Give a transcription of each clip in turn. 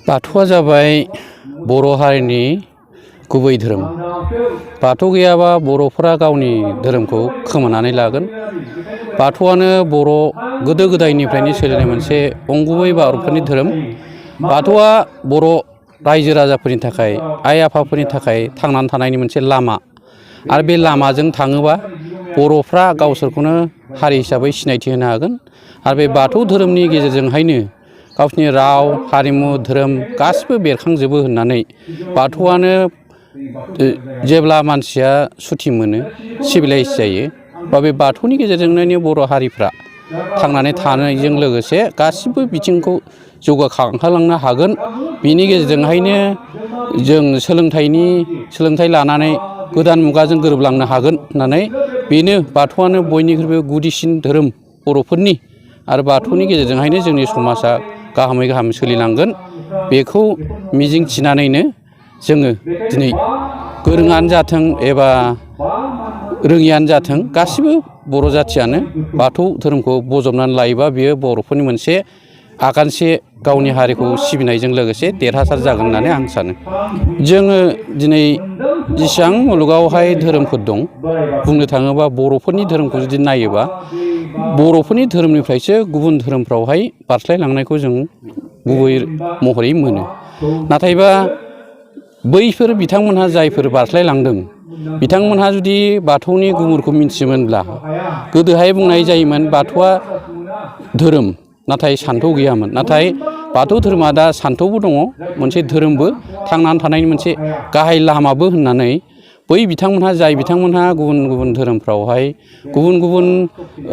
बाथौआ जाबाय बर' हारिनि गुबै धोरोम। बाथौ गैयाबा बर'फोरा गावनि धोरोमखौ खोमानानै लागोन। बाथौआनो बर' गोदो गोदायनिफ्रायनो सोलिनाय मोनसे अंगुबै बर'फोरनि धोरोम। बाथौआ बर' रायजो राजाफोरनि थाखाय, आइ आफाफोरनि थाखाय थांनानै थानायनि मोनसे लामा। आरो बे लामाजों थाङोबा बर'फ्रा गावसोरखौनो हारि हिसाबै सिनायथि होनो हागोन। आरो बे बाथौ धोरोमनि गेजेरजोंहायनो गावसिनि राव, हारिमु, धोरोम गासिबो बेरखांजोबो होननानै बाथौआनो जेब्ला मानसिया सुथि मोनो, सिभिलाइज जायो, बा बे बाथौनि गेजेरजोंनो बर' हारिफ्रा थांनानै थानायजों लोगोसे गासिबो बिथिंखौ जौगाखांहोलांनो हागोन। बिनि गेजेरजोंहायनो जों सोलोंथाइ लानानै गोदान मुगाजों गोरोबलांनो हागोन होननानै बेनो बाथौआनो बयनिख्रुइबो गुदिसिन धोरोम बर'फोरनि। आरो बाथौनि गेजेरजोंहायनो जोंनि समाजा गाहामै गाहाम सोलिलांगोन। बेखौ मिजिं थिनानैनो जोङो दिनै गोरोङानो जाथों एबा रोङियानो जाथों, गासिबो बर' जाथियानो बाथौ धोरोमखौ बजबनानै लायोबा बेयो बर'फोरनि मोनसे आगानसे गावनि हारिखौ सिबिनायजों लोगोसे देरहासार जागोन होननानै आं सानो। जोङो दिनै जेसेबां मुलुगावहाय धोरोमफोर दं, बुंनो थाङोबा बर'फोरनि धोरोमखौ जुदि नायोबा बर'फोरनि धोरोमनिफ्रायसो गुबुन धोरोमफ्रावहाय बारस्लायलांनायखौ जों गुबै महरै मोनो। नाथायबा बैफोर बिथांमोनहा जायफोर बारस्लायलांदों, बिथांमोनहा जुदि बाथौनि गुमुरखौ मिथियोमोनब्ला, गोदोहाय बुंनाय जायोमोन बाथौआ धोरोम नाथाय सान्थौ गैयामोन। नाथाय बाथौ धोरोमा दा सान्थौबो दङ, मोनसे धोरोमबो, थांनानै थानायनि मोनसे गाहाय लामाबो होननानै बै बिथांमोनहा, जाय बिथांमोनहा गुबुन गुबुन धोरोमफ्रावहाय गुबुन गुबुन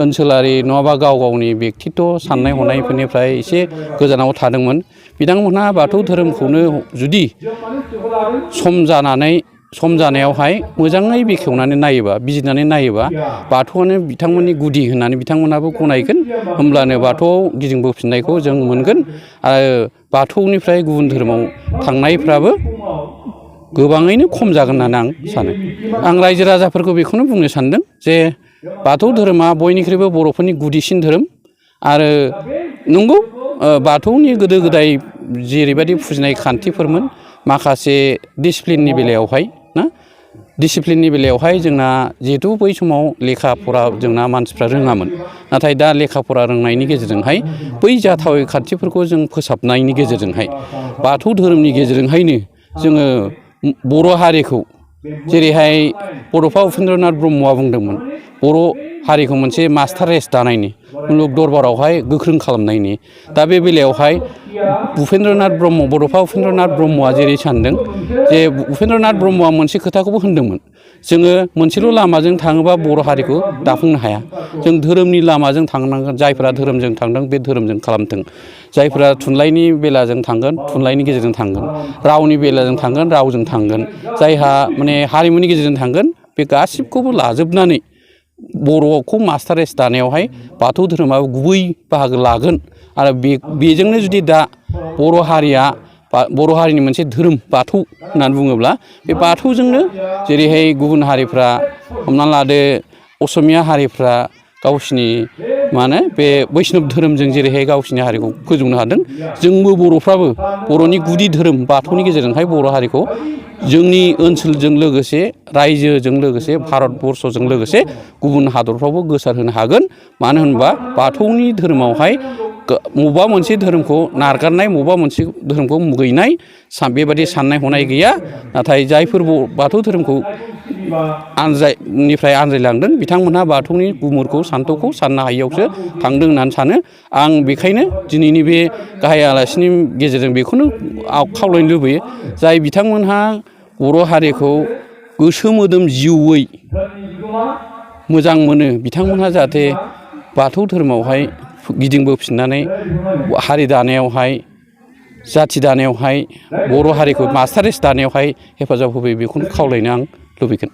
ओनसोलारि नङाबा गाव गावनि बेक्तित्व साननाय हनायफोरनिफ्राय एसे गोजानाव थादोंमोन, बिथांमोनहा बाथौ धोरोमखौनो जुदि सम जानायावहाय मोजाङै बेखेवनानै नायोबा, बिजिरनानै नायोबा बाथौआनो बिथांमोननि गुदि होननानै बिथांमोनहाबो गनायगोन। होमब्लानो बाथौआव गिदिंबोफिननायखौ जों मोनगोन। आरो बाथौनिफ्राय गुबुन धोरोमाव थांनायफ्राबो गोबाङैनो खम जागोन होननानै आं सानो। आं रायजो राजाफोरखौ बेखौनो बुंनो सानदों जे बाथौ धोरोमा बयनिख्रुइबो बर'फोरनि गुदिसिन धोरोम। आरो नंगौ, बाथौनि गोदो गोदाय जेरैबायदि फुजिनाय खान्थिफोरमोन, माखासे डिसिप्लिननि बेलायावहाय जोंना जिहेथु बै समाव लेखा फरा जोंना मानसिफ्रा रोङामोन। नाथाय दा लेखा फरा रोंनायनि गेजेरजोंहाय बै जाथावै खान्थिफोरखौ जों फोसाबनायनि गेजेरजोंहाय बाथौ धोरोमनि गेजेरजोंहायनो जोङो बर' हारिखौ, जेरैहाय बड'फा उपेन्द्रनाथ ब्रह्मआ बुंदोंमोन, बर' हारिखौ मोनसे मास्टार रेस दानायनि, मुलुग दरबारावहाय गोख्रों खालामनायनि। दा बे बेलायावहाय बड'फा उपेन्द्रनाथ ब्रह्मआ जेरै सानदों, जे उपेन्द्रनाथ ब्रह्मआ मोनसे खोथाखौबो होनदोंमोन, जोङो मोनसेल' लामाजों थाङोबा बर' हारिखौ दाफुंनो हाया, जों धोरोमनि लामाजों थांनांगोन। जायफोरा धोरोमजों थांदों बे धोरोमजों खालामथों, जायफोरा थुनलाइनि बेलाजों थांगोन थुनलाइनि गेजेरजों थांगोन, रावनि बेलाजों थांगोन रावजों थांगोन, जायहा माने हारिमुनि गेजेरजों थांगोन, बे गासिबखौबो लाजोबनानै बर'खौ मास्टार रेस दानायावहाय बाथौ धोरोमाबो गुबै बाहागो लागोन। आरो बेजोंनो जुदि दा बर' हारिनि मोनसे धोरोम बाथौ होननानै बुङोब्ला, बे बाथौजोंनो जेरैहाय गुबुन हारिफ्रा, हमना लादो असमिया हारिफ्रा गावसिनि बे बैष्णब धोरोमजों जेरैहाय गावसिनि हारिखौ फोजौनो हादों, जोंबो बर'फ्राबो बर'नि गुदि धोरोम बाथौनि गेजेरजोंहाय बर' हारिखौ जोंनि ओनसोलजों लोगोसे, रायजोजों लोगोसे, भारतबर्षजों लोगोसे गुबुन हादरफ्रावबो गोसारहोनो हागोन। मानो होनबा बाथौनि धोरोमावहाय बबेबा मोनसे धोरोमखौ नारगारनाय, बबेबा मोनसे धोरोमखौ मुगैनाय बेबादि साननाय हनाय गैया। नाथाय जायफोर बाथौ धोरोमखौ आनज्रायलांदों, बिथांमोनहा बाथौनि गुमुरखौ, सान्थौखौ साननो हायियावसो थांदों होननानै सानो आं। बेखायनो दिनैनि बे गाहाय आलासिनि गेजेरजों बेखौनो खावलायनो लुबैयो, जाय बिथांमोनहा बर' हारिखौ गोसो मोदोम जिउयै मोजां मोनो, बिथांमोनहा जाहाथे बाथौ धोरोमावहाय गिदिंबोफिननानै हारि दानायावहाय, जाथि दानायावहाय, बर' हारिखौ मास्टार रेस दानायावहाय हेफाजाब होफैयो, बेखौनो खावलायनो आं लुबैगोन।